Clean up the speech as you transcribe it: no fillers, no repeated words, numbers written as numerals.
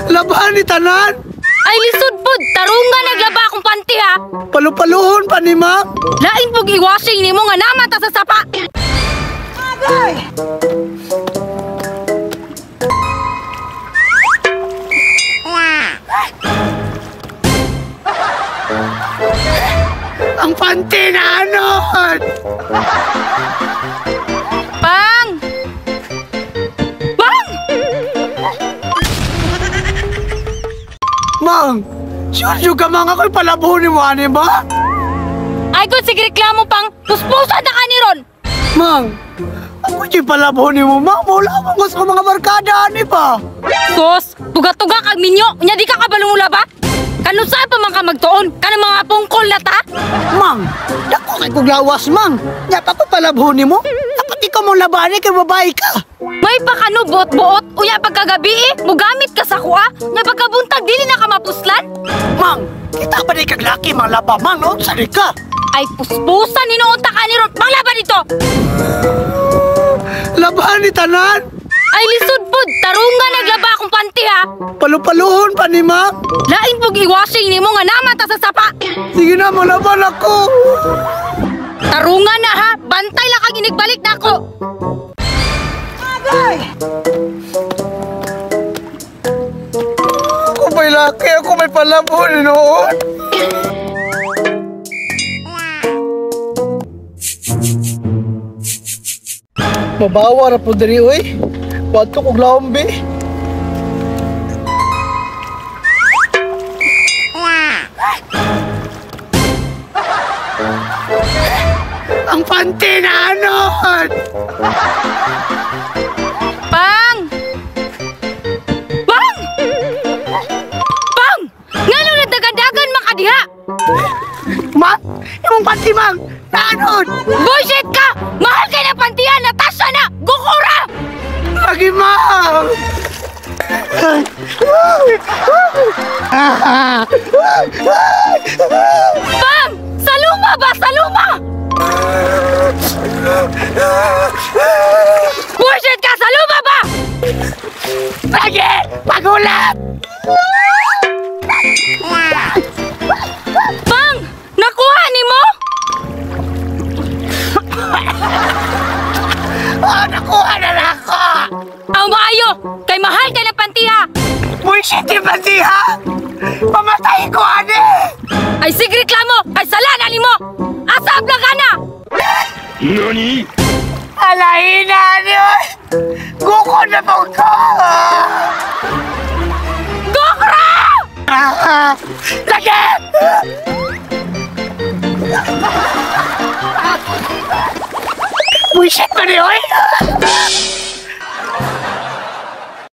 Labahan ni tanan! Ay lisod pod, tarunga naglaba akong panty ha. Palupaluhon pa ni ma'am. Lain pug i-washing nimo nga namata sa sapa. Agay! Ang panty na anod! Pang! Pang! Mang! Sure yung ka mga ako'y palabuhin ni mo, ani ba? Ay kung sige reklamo pang, puspusan na ka ni Ron! Mang! Ako yung palabuhin ni mo, mang! Wala akong gusto mga barkada, ani ba? Sus! Tuga-tuga kag minyo! Nya di ka kabalong ba? Kanusa pa man ka magtuon? Kanang mga pungkol na ta? Mang! Dako kay kog lawas, mang! Nya pa ko palabuhin ni mo? Dapat ikaw mong labani kay babae ka! May pa kano buot-buot, unya pagkagabi eh, mugamit ka sa kuha, nya pagkabuntag dili na ka mapuslan? Mang, kita ba di kag laki mang laba, mang, noon sa di ka? Ay puspusan hinuon ta ka ni Ron, manglaba dito! Labahan ni tanan! Ay lisod pod, tarunga naglaba akong panty ha! Palupaluhon pa ni ma'am! Lain pug i-washing nimo nga namata sa sapa! Sige na, malaban ako! Tarunga na ha, bantay lang kag inigbalik na ako! Agay! Ako may laki, ako may palabon noon. Mabawa ra po diri oy. Wato kog laombe. Ang panty na anod! Pang! Pang! Pang! Ngano nagdagandagan man ka diha? Mang! Imong panty, mang! Naanod! Bullshit ka! Mahal kay na pantihan! Natasha na! Gukura! Lagi, ma'am! Pang! Sa luma ba? Sa luma! Bullshit ka! Sa luma ba? Lagi! Pagulat! Pang! Nakuha ni mo? Ah, nakuha na na ako! Ang maayo! Kay mahal kay na pantiha! Bullshit yung pantiha! Pamatay ko, ane! Ay sige reklamo! Kay sala na nimo! Asab lang ka na! NANI? Alahin na, ane! Guko na po ko! Gukra! Lagi! Bullshit pa niyo, eh!